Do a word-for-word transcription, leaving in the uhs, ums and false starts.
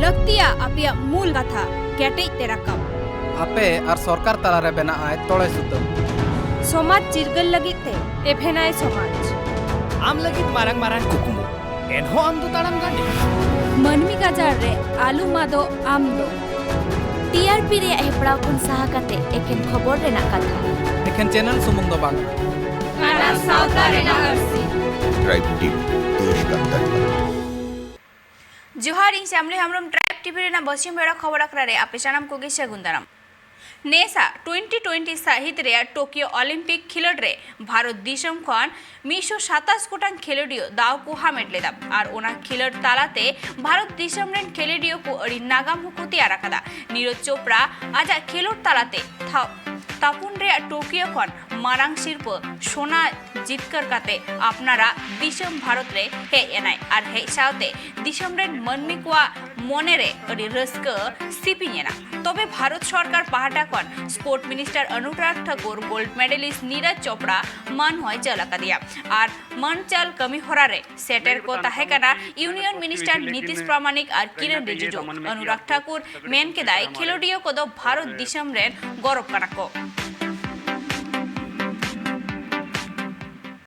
ᱞᱟᱹᱠᱛᱤᱭᱟ ᱟᱯᱮᱭᱟᱜ ᱢᱩᱞ ᱠᱟᱛᱷᱟ ᱠᱮᱴᱮᱡ ᱛᱮ ᱨᱟᱠᱟᱵ᱾ ᱟᱯᱮ ᱟᱨ ᱥᱚᱨᱠᱟᱨ ᱛᱟᱞᱟᱨᱮ ᱵᱮᱱᱟᱜᱼᱟᱭ ᱛᱚᱲᱮ ᱥᱩᱛᱟᱹᱢ᱾ ᱥᱚᱢᱟᱡᱽ ᱪᱤᱨᱜᱟᱹᱞ ᱞᱟᱹᱜᱤᱫ ᱛᱮ ᱮᱵᱷᱮᱱᱟᱭ ᱥᱚᱢᱟᱡᱽ᱾ ᱟᱢ ᱞᱟᱹᱜᱤᱫ ᱢᱟᱨᱟᱝ ᱢᱟᱨᱟᱝ ᱠᱩᱠᱢᱩ, ᱮᱱᱦᱚᱸ ᱟᱢ ᱫᱚ ᱛᱟᱲᱟᱢ ᱜᱟᱸᱰᱮ᱾ ᱢᱟᱹᱱᱢᱤ ᱜᱟᱡᱟᱲ ᱨᱮ ᱟᱞᱚᱢ ᱟᱫᱚᱜ ᱟᱢ ᱫᱚ᱾ ᱴᱤ ᱟᱨ ᱯᱤ ᱨᱮᱭᱟᱜ ᱦᱮᱯᱲᱟᱣ ᱠᱷᱚᱱ ᱥᱟᱦᱟ ᱠᱟᱛᱮ ᱮᱠᱮᱱ ᱠᱷᱚᱵᱚᱨ ᱨᱮᱱᱟᱜ ᱠᱟᱛᱷᱟ᱾ ᱮᱠᱷᱮᱱ ᱪᱮᱱᱮᱞ ᱥᱩᱢᱩᱝ ᱫᱚ ᱵᱟᱝ᱾ ᱠᱟᱱᱟ ᱥᱟᱶᱛᱟ ᱨᱮᱱᱟᱜ ᱟᱹᱨᱥᱤ᱾ ᱴᱨᱟᱭᱤᱵᱽ ᱴᱤᱵᱷᱤ, ᱫᱮᱥ ᱠᱟ ᱫᱟᱨᱦᱟ᱾ ᱡᱚᱦᱟᱨ, ᱤᱧ ᱥᱟᱢᱞᱤ ᱦᱮᱢᱵᱨᱚᱢ, ᱴᱨᱟᱭᱤᱵᱽ ᱴᱤᱵᱷᱤ ᱨᱮᱱᱟᱜ ᱵᱚᱥᱪᱤᱢ ᱵᱮᱲᱟ ᱠᱷᱚᱵᱚᱨ ᱟᱠᱷᱲᱟ ᱨᱮ ᱟᱯᱮ ᱥᱟᱱᱟᱢ ᱠᱚᱜᱮ ᱥᱟᱹᱜᱩᱱ ᱫᱟᱨᱟᱢ᱾ ᱱᱮᱥᱟᱜ ᱴᱩᱭᱮᱱᱴᱤ ᱴᱩᱭᱮᱱᱴᱤ ᱥᱟᱹᱦᱤᱛ ᱨᱮᱭᱟᱜ ᱴᱳᱠᱤᱭᱳ ᱚᱞᱤᱢᱯᱤᱠ ᱠᱷᱮᱞᱳᱰ ᱨᱮ ᱵᱷᱟᱨᱚᱛ ᱫᱤᱥᱚᱢ ᱠᱷᱚᱱ ᱢᱤᱫᱥᱚ ᱥᱟᱛᱟᱥ ᱜᱚᱴᱟᱝ ᱠᱷᱮᱞᱳᱰᱤᱭᱟᱹ ᱫᱟᱣ ᱠᱚ ᱦᱟᱢᱮᱴ ᱞᱮᱫᱟ ᱟᱨ ᱚᱱᱟ ᱠᱷᱮᱞᱳᱰ ᱛᱟᱞᱟᱛᱮ ᱵᱷᱟᱨᱚᱛ ᱫᱤᱥᱚᱢ ᱨᱮᱱ ᱠᱷᱮᱞᱳᱰᱤᱭᱟᱹ ᱠᱚ ᱟᱹᱰᱤ ᱱᱟᱜᱟᱢ ᱦᱚᱸᱠᱚ ᱛᱮᱭᱟᱨ ᱟᱠᱟᱫᱟ᱾ ᱱᱤᱨᱚᱡᱽ ᱪᱳᱯᱲᱟ ᱟᱡᱟᱜ ᱠᱷᱮᱞᱳᱰ ᱛᱟᱞᱟᱛᱮ ᱛᱷᱟ-, ᱛᱟᱯᱩᱱ ᱨᱮᱭᱟᱜ ᱴᱳᱠᱤᱭᱳ ᱠᱷᱚᱱ ᱢᱟᱨᱟᱝ ᱥᱤᱨᱯᱟᱹ ᱥᱳᱱᱟ ᱡᱤᱛᱠᱟᱹᱨ ᱠᱟᱛᱮ ᱟᱯᱱᱟᱨᱟᱜ ᱫᱤᱥᱚᱢ ᱵᱷᱟᱨᱚᱛ ᱨᱮ ᱦᱮᱡ ᱮᱱᱟᱭ ᱟᱨ ᱦᱮᱡ ᱥᱟᱶᱛᱮ ᱫᱤᱥᱚᱢ ᱨᱮᱱ ᱢᱟᱹᱱᱢᱤ ᱠᱚᱣᱟᱜ ᱢᱚᱱᱮ ᱨᱮ ᱟᱹᱰᱤ ᱨᱟᱹᱥᱠᱟᱹ ᱥᱤᱯᱤᱧ ᱮᱱᱟ᱾ ᱛᱚᱵᱮ ᱵᱷᱟᱨᱚᱛ ᱥᱚᱨᱠᱟᱨ ᱯᱟᱦᱴᱟ ᱠᱷᱚᱱ sport minister Anurag Thakur gold medallist Neeraj Chopra ᱢᱟᱹᱱ ᱦᱚᱸᱭ ᱪᱟᱞ ᱟᱠᱟᱫᱮᱭᱟ ᱟᱨ ᱢᱟᱹᱱ ᱪᱟᱞ ᱠᱟᱹᱢᱤ ᱦᱚᱨᱟ ᱨᱮ ᱥᱮᱴᱮᱨ ᱠᱚ ᱛᱟᱦᱮᱸ ᱠᱟᱱᱟ ᱤᱭᱩᱱᱤᱭᱚᱱ ᱢᱤᱱᱤᱥᱴᱟᱨ ᱱᱤᱛᱤᱥ ᱯᱨᱟᱢᱟᱱᱤᱠ ᱟᱨ ᱠᱤᱨᱮᱱ ᱨᱤᱡᱤᱡᱩ᱾ ᱚᱱᱩᱨᱟᱜᱽ ᱴᱷᱟᱠᱩᱨ ᱢᱮᱱ ᱠᱮᱫᱟᱭ, ᱠᱷᱮᱞᱳᱰᱤᱭᱟᱹ ᱠᱚᱫᱚ ᱵᱷᱟᱨᱚᱛ ᱫᱤᱥᱚᱢ ᱨᱮᱱ ᱜᱚᱨᱚᱵ ᱠᱟᱱᱟ ᱠᱚ᱾